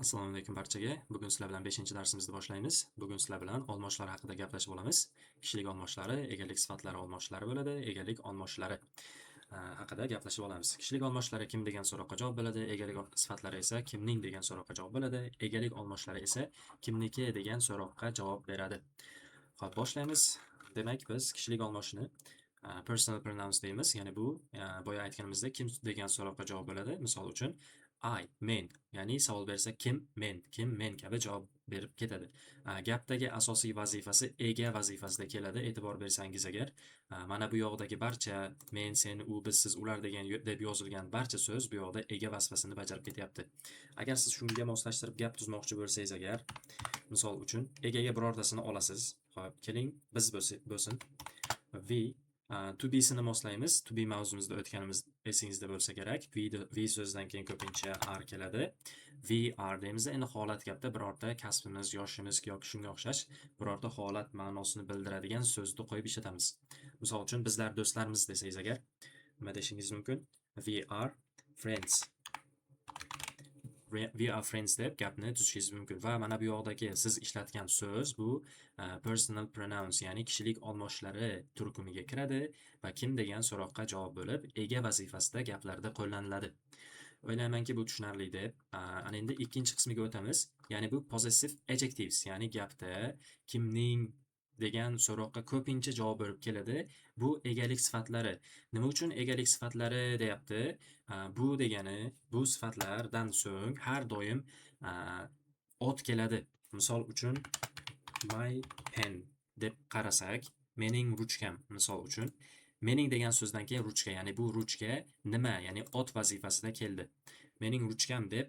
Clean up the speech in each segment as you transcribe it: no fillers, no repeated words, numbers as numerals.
Assalomu alaykum barchaga. Bugun sizlar bilan 5-darsimizni boshlaymiz. Bugun sizlar bilan olmoshlar haqida gaplashib olamiz. Kishilik olmoshlari, egalik sifatlari olmoshlari bo'ladi, egalik olmoshlari haqida gaplashib olamiz. Kishilik olmoshlari kim degan so'roqqa javob bo'ladi, egalik sifatlari esa kimning degan so'roqqa javob bo'ladi, egalik olmoshlari esa kimniki degan so'roqqa javob beradi. Xo'p, boshlaymiz. Demak, biz kishilik olmoshini personal pronouns deymiz. Ya'ni bu boya aytganimizdek kim degan so'roqqa javob bo'ladi. Misol uchun I, men, ya'ni savol bersa kim, men, kim, men kabi javob berib ketadi. Gapdagi asosiy vazifasi ega vazifasida keladi. E'tibor bersangiz agar, mana bu yoqdagi barcha men, sen, u, biz, siz, ular degan deb yozilgan barcha so'z bu yoqda ega vazifasini bajarib ketyapti. Agar siz shunga moslashtirib gap tuzmoqchi bo'lsangiz agar, misol uchun egaga birortasini olasiz. Xo'p, keling biz bo'lsin. We to be'sini moslaymiz. To be mavzumizda o'tganimiz esingizda bo'lsa kerak. We so'zidan keyin ko'pincha are keladi. We are deymiz. Endi holat gapda birorta kasbimiz, yoshimiz yoki shunga o'xshash birorta holat ma'nosini bildiradigan so'zni qo'yib ishlatamiz. Misol uchun bizlar do'stlarmiz desangiz agar nima deyishingiz mumkin? We are friends. We are friends deb gapni tuzishingiz mumkin va mana bu yoqdagi siz ishlatgan so'z bu personal pronouns, ya'ni kishilik olmoshlari turkumiga kiradi va kim degan so'roqqa javob bo'lib, ega vazifasida gaplarda qo'llaniladi. O'ylaymanki, bu tushunarli deb. Ana endi ikkinchi qismiga o'tamiz. Ya'ni bu possessive adjectives, ya'ni gapda kimning degan so'roqqa ko'pincha javob bo'lib keladi. Bu egalik sifatlari. Nima uchun egalik sifatlari deyapti? Bu degani bu sifatlardan so'ng har doim ot keladi. Misol uchun my pen deb qarasak, mening ruchkam misol uchun. Mening degan so'zdan keyin ruchka, ya'ni bu ruchka nima, ya'ni ot vazifasida keldi. Mening ruchkam deb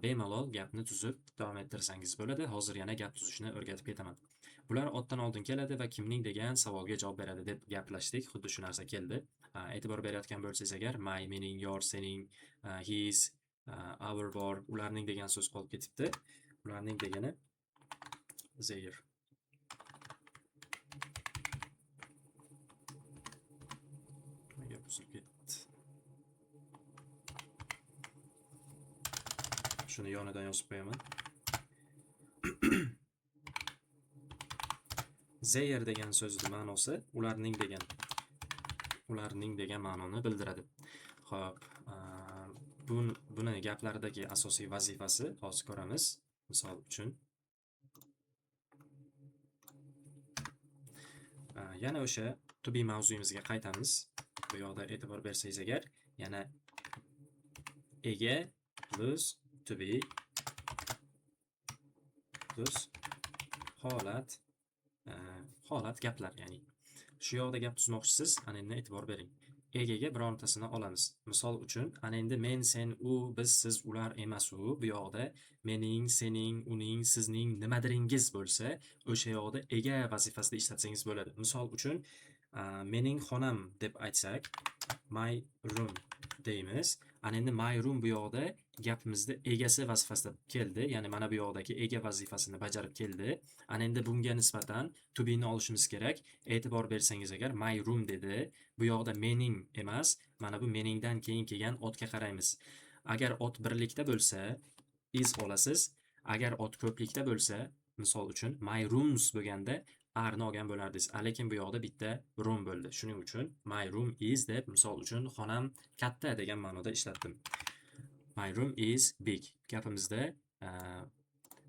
bemalol gapni tuzib davom ettirsangiz bo'ladi. Hozir yana gap tuzishni o'rgatib ketaman. Bular otdan oldin keladi va kimning degan savolga javob beradi deb gaplashdik. Xuddi shu narsa keldi. E'tibor berayotgan bo'lsangiz agar my, mening, your, sening, his, our bor, ularning degan so'z qolib ketibdi. Ularning degani their. Nimaga buzilib ketdi? Shuni yonidan yozib qo'yaman. Their degan so'zning ma'nosi ularning degan, ularning degan ma'noni bildiradi. Xo'p, buni gaplardagi asosiy vazifasi hozir ko'ramiz. Misol uchun yana o'sha to be mavzuyimizga qaytamiz. Bu yoqda e'tibor bersangiz agar yana ega plus to be plus holat, holat gaplar, ya'ni shu yoqda gap tuzmoqchisiz, ana endi e'tibor bering. Egaga birontasini olamiz. Misol uchun, ana endi men, sen, u, biz, siz, ular emas u. Bu yoqda mening, sening, uning, sizning nimadiringiz bo'lsa, o'sha yoqda ega vazifasida ishlatsangiz bo'ladi. Misol uchun, mening xonam deb aytsak, my room deymiz. Ana endi my room bu yoqda gapimizda egasi vazifasida keldi, ya'ni mana bu yoqdagi ega vazifasini bajarib keldi. Ana endi bunga nisbatan to be'ni olishimiz kerak. E'tibor bersangiz agar my room dedi, bu yoqda mening emas, mana bu meningdan keyin kelgan otga qaraymiz. Agar ot birlikda bo'lsa, is olasiz. Agar ot ko'plikda bo'lsa, misol uchun my rooms bo'lganda are ni olgan bo'lardingiz. Lekin bu yoqda bitta room bo'ldi. Shuning uchun my room is deb misol uchun xonam katta degan ma'noda ishlatdim. My room is big. Gapimizda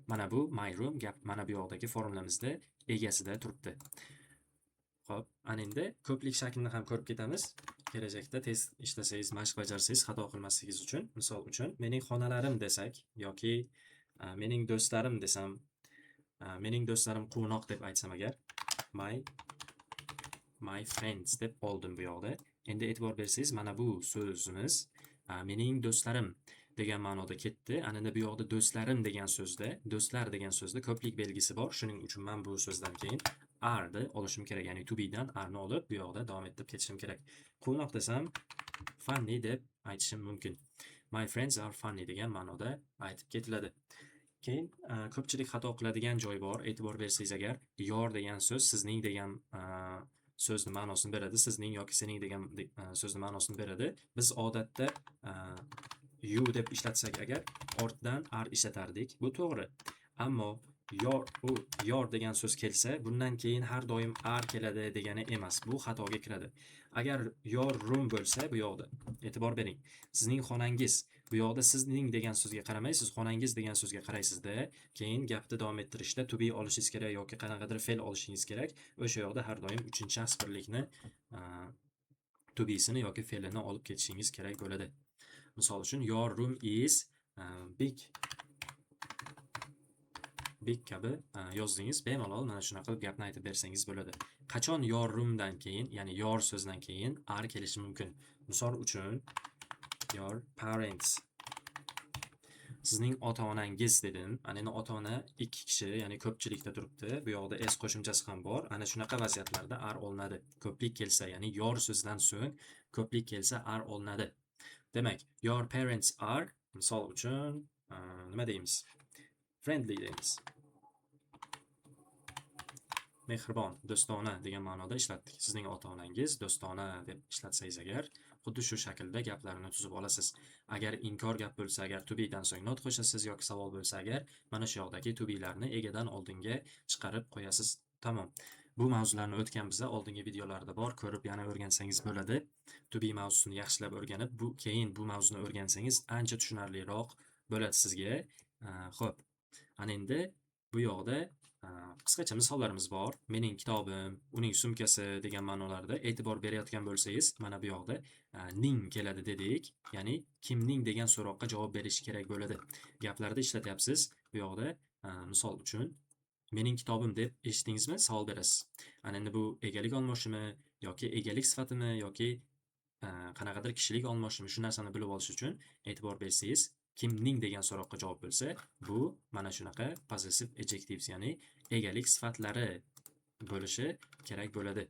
mana bu my room gap mana bu yoqdagi formulamizda egasida turibdi. Xo'p, ana endi ko'plik shaklini ham ko'rib ketamiz. Kelajakda tez ishlasangiz, mashq bajarsangiz xato qilmasligingiz uchun, misol uchun mening xonalarim desak yoki mening do'stlarim desam, mening do'stlarim quvnoq deb aytsam agar my friends deb oldim bu yoqda. Endi e'tibor bersangiz mana bu so'zimiz mening do'stlarim degan ma'noda ketdi. Ana endi bu yoqda do'stlarim degan so'zda, do'stlar degan so'zda ko'plik belgisi bor. Shuning uchun men bu so'zdan keyin are ni olishim kerak. Ya'ni to be'dan are ni olib bu yoqda davom ettirib ketishim kerak. Quvnoq desam funny deb aytishim mumkin. My friends are funny degan ma'noda aytib ketiladi. Keyin ko'pchilik xato qiladigan joy bor. E'tibor bersangiz agar your degan so'z sizning degan so'zni ma'nosini beradi. Sizning yoki sening degan so'zni ma'nosini beradi. Biz odatda You deb ishlatsak agar, ortidan are ishlatardik. Bu to'g'ri. Ammo your, u your degan so'z kelsa, bundan keyin har doim are keladi degani emas. Bu xatoga kiradi. Agar your room bo'lsa, bu yoqda e'tibor bering. Sizning xonangiz, bu yoqda sizning degan so'zga qaramaysiz, xonangiz degan so'zga qaraysizda, keyin gapni davom ettirishda to be olishingiz kerak yoki qanaqadir fe'l olishingiz kerak. O'sha yoqda har doim uchinchi shaxs birlikni to be'sini yoki fe'lini olib ketishingiz kerak bo'ladi. Misol uchun, your room is big. Big kabi yozdingiz, bemalol mana shunaqa qilib gapni aytib bersangiz bo'ladi. Qachon your roomdan keyin, ya'ni your so'zidan keyin are kelishi mumkin? Misol uchun, your parents. Sizning ota-onangiz dedim. Ana endi ota-ona ikki kishi, ya'ni ko'pchilikda turibdi. Bu yoqda s qo'shimchasi ham bor. Ana shunaqa vaziyatlarda are olinadi. Ko'plik kelsa, ya'ni your so'zidan so'ng ko'plik kelsa are olinadi. Demak, your parents are, misol uchun, nima deymiz? Friendly deymiz. Mehribon, do'stona degan ma'noda ishlatdik. Sizning ota-onangiz do'stona deb ishlatsangiz agar, xuddi shu shaklda gaplarni tuzib olasiz. Agar inkor gap bo'lsa, agar to be'dan so'ng not qo'shasiz yoki savol bo'lsa agar, mana shu yoqdagi to be'larni egadan oldinga chiqarib qo'yasiz. Tamom. Bu mavzularni o'tganmiz, oldingi videolarda bor, ko'rib yana o'rgansangiz bo'ladi. To be mavzusini yaxshilab o'rganib, bu keyin bu mavzuni o'rgansangiz ancha tushunarliroq bo'ladi sizga. Xo'p. Ana endi bu yoqda qisqacha misollarimiz bor. Mening kitobim, uning sumkasi degan ma'nolarda e'tibor berayotgan bo'lsangiz, mana bu yoqda ning keladi dedik. Ya'ni kimning degan so'roqqa javob berish kerak bo'ladi. Gaplarda ishlatyapsiz. Bu yoqda misol uchun mening kitobim deb eshitdingizmi? Savol berasiz. Ana endi bu egalik olmoshimi yoki egalik sifatimi yoki qanaqadir kishilik olmoshimi, shu narsani bilib olish uchun e'tibor bersangiz, kimning degan so'roqqa javob bo'lsa, bu mana shunaqa possessive adjectives, ya'ni egalik sifatlari bo'lishi kerak bo'ladi.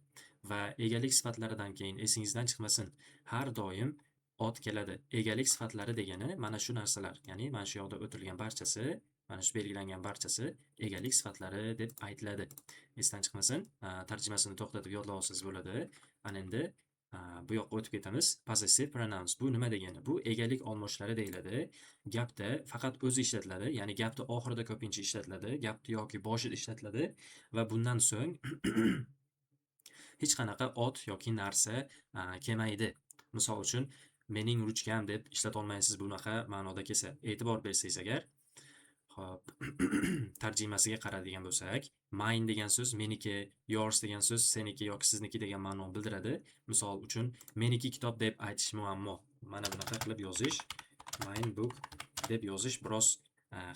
Va egalik sifatlaridan keyin esingizdan chiqmasin, har doim ot keladi. Egalik sifatlari degani mana shu narsalar, ya'ni mana shu yoqda o'tilgan barchasi, mana shu belgilangan barchasi egalik sifatlari deb aytiladi. Esdan chiqmasin, tarjimasini to'xtatib yodlab olsangiz bo'ladi. Ana endi bu yoqqa o'tib ketamiz. Possessive pronouns bu nima degani? Bu egalik olmoshlari deyiladi. Gapda faqat o'zi ishlatiladi, ya'ni gapni oxirida ko'pincha ishlatiladi, gapni yoki boshida ishlatiladi va bundan so'ng hech qanaqa ot yoki narsa kelmaydi. Misol uchun, mening ruchkam deb ishlata olmaysiz bunaqa ma'noda kelsa. E'tibor bersangiz agar, xo'p, tarjimasiga qaradigan bo'lsak, mine degan so'z meniki, yours degan so'z seniki yoki sizniki degan ma'no bildiradi. Misol uchun, meniki kitob deb aytish muammo. Mana bunaqa qilib yozish, mine book deb yozish biroz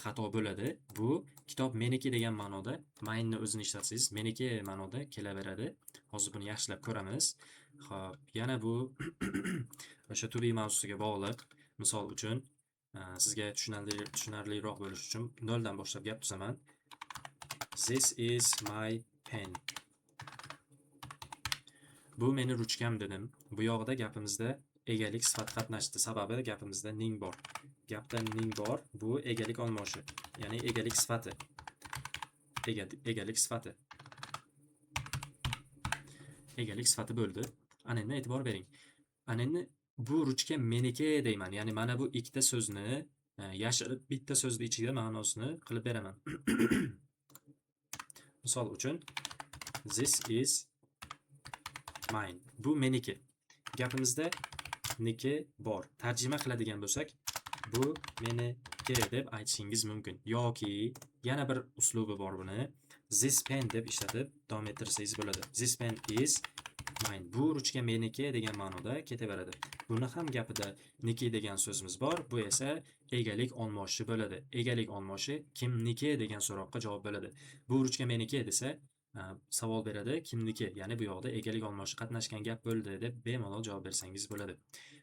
xato bo'ladi. Bu kitob meniki degan ma'noda mine'ni o'zini ishlatsangiz, meniki ma'noda kelaveradi. Hozir buni yaxshilab ko'ramiz. Xo'p, yana bu o'sha to be mavzusiga bog'liq. Misol uchun, sizga tushunarliroq bo'lishi uchun noldan boshlab gap tuzaman. This is my pen. Bu meni ruchkam dedim. Bu yoqda gapimizda egalik sifati qatnashdi. Sababi gapimizda ning bor. Gapda ning bor. Bu egalik olmoshi, ya'ni egalik sifati. Egalik sifati. Egalik sifati bo'ldi. Ana endi e'tibor bering. Ana endi bu ruchka meniki deyman. Ya'ni mana bu ikkita so'zni yashirib bitta so'zni ichiga ma'nosini qilib beraman. Misol uchun, this is mine. Bu meniki. Gapimizda niki bor. Tarjima qiladigan bo'lsak, bu meniki deb aytishingiz mumkin. Yoki yana bir uslubi bor buni. This pen deb ishlatib davom ettirsangiz bo'ladi. This pen is mine. Bu ruchka meniki degan ma'noda ketaveradi. Buni ham gapida niki degan so'zimiz bor. Bu esa egalik olmoshi bo'ladi. Egalik olmoshi kimniki degan so'roqqa javob bo'ladi. Bu ruchka meniki desa, savol beradi, kimniki? Ya'ni bu yoqda egalik olmoshi qatnashgan gap bo'ldi deb bemalol javob bersangiz bo'ladi.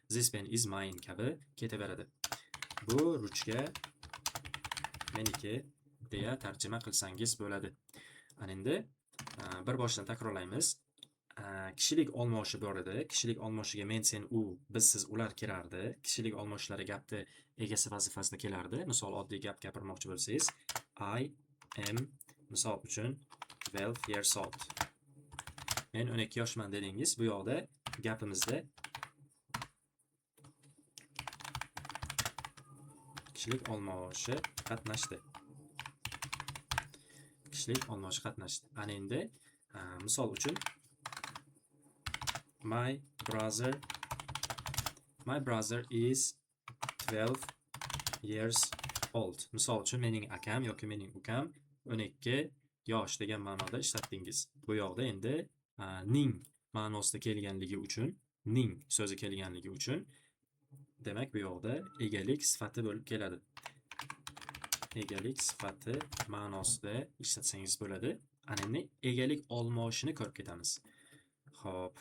This pen is mine kabi ketaveradi. Bu ruchka meniki deya tarjima qilsangiz bo'ladi. Ana endi bir boshdan takrorlaymiz. Kishilik olmoshi bor edi. Kishilik olmoshiga men, sen, u, biz, siz, ular kirardi. Kishilik olmoshlari gapni egasi vazifasida kelardi. Misol, oddiy gap gapirmoqchi bo'lsangiz, I am, misol uchun, 12 years old. Men 12 yoshman dedingiz. Bu yoqda gapimizda Kishilik olmoshi qatnashdi. Kishilik olmoshi qatnashdi. Ana endi misol uchun my brother is 12 years old. Misol uchun mening akam yoki mening ukam 12 yosh degan ma'noda ishlatdingiz. Bu yoqda endi ning ma'nosida kelganligi uchun, ning so'zi kelganligi uchun demak bu yoqda egalik sifati bo'lib keladi. Egalik sifati ma'nosida ishlatsangiz bo'ladi. Ana endi egalik olmoshini ko'rib ketamiz. Xo'p.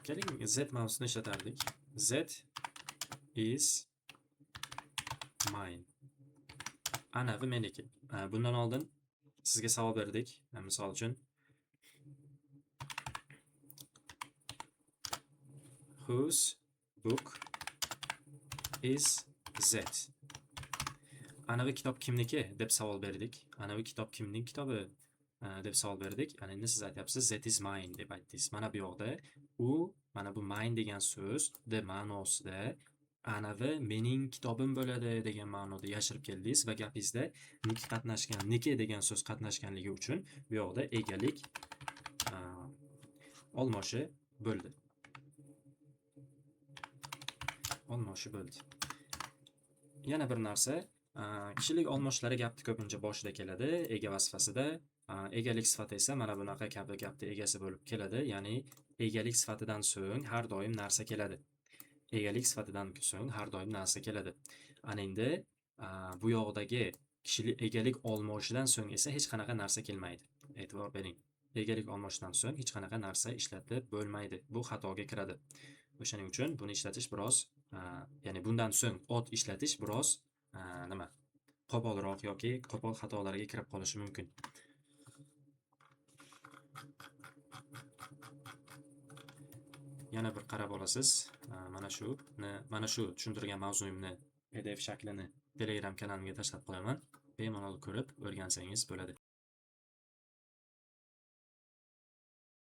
Keling, Z mavzusini ishlatardik. Z is mine. Ana bu meniki. Bundan oldin sizga savol berdik. Misol uchun whose book is that? Ana bu kitob kimniki deb savol berdik. Ana bu kitob kimning kitobi deb savol berdik. Ana endi siz aytyapsiz that is mine deb aytdingiz. Mana bu yoqda u, mana bu mine degan so'z de ma'nosida anavi mening kitobim bo'ladi degan ma'noda yashirib keldingiz va gapingizda niki qatnashgan, niki degan so'z qatnashganligi uchun bu yoqda egalik olmoshi bo'ldi. Olmoshi bo'ldi. Yana bir narsa, kishilik olmoshlari gapni ko'pincha boshida keladi, ega vazifasida. Egalik sifati esa mana bunaqa kabi gapni egasi bo'lib keladi. Ya'ni egalik sifatidan so'ng har doim narsa keladi. Egalik sifatidan so'ng har doim narsa keladi. Ana endi bu yoqdagi kishilik egalik olmoshidan so'ng esa hech qanaqa narsa kelmaydi. E'tibor bering. Egalik olmoshidan so'ng hech qanaqa narsa ishlatib bo'lmaydi. Bu xatoga kiradi. O'shaning uchun buni ishlatish biroz, ya'ni bundan so'ng ot ishlatish biroz, nima, qo'polroq yoki qo'pol xatolarga kirib qolishi mumkin. Yana bir qarab olasiz. Mana shu tushuntirgan mavzuyimni PDF shaklini Telegram kanalimga tashlab qo'yaman. Bemalol ko'rib o'rgansangiz bo'ladi.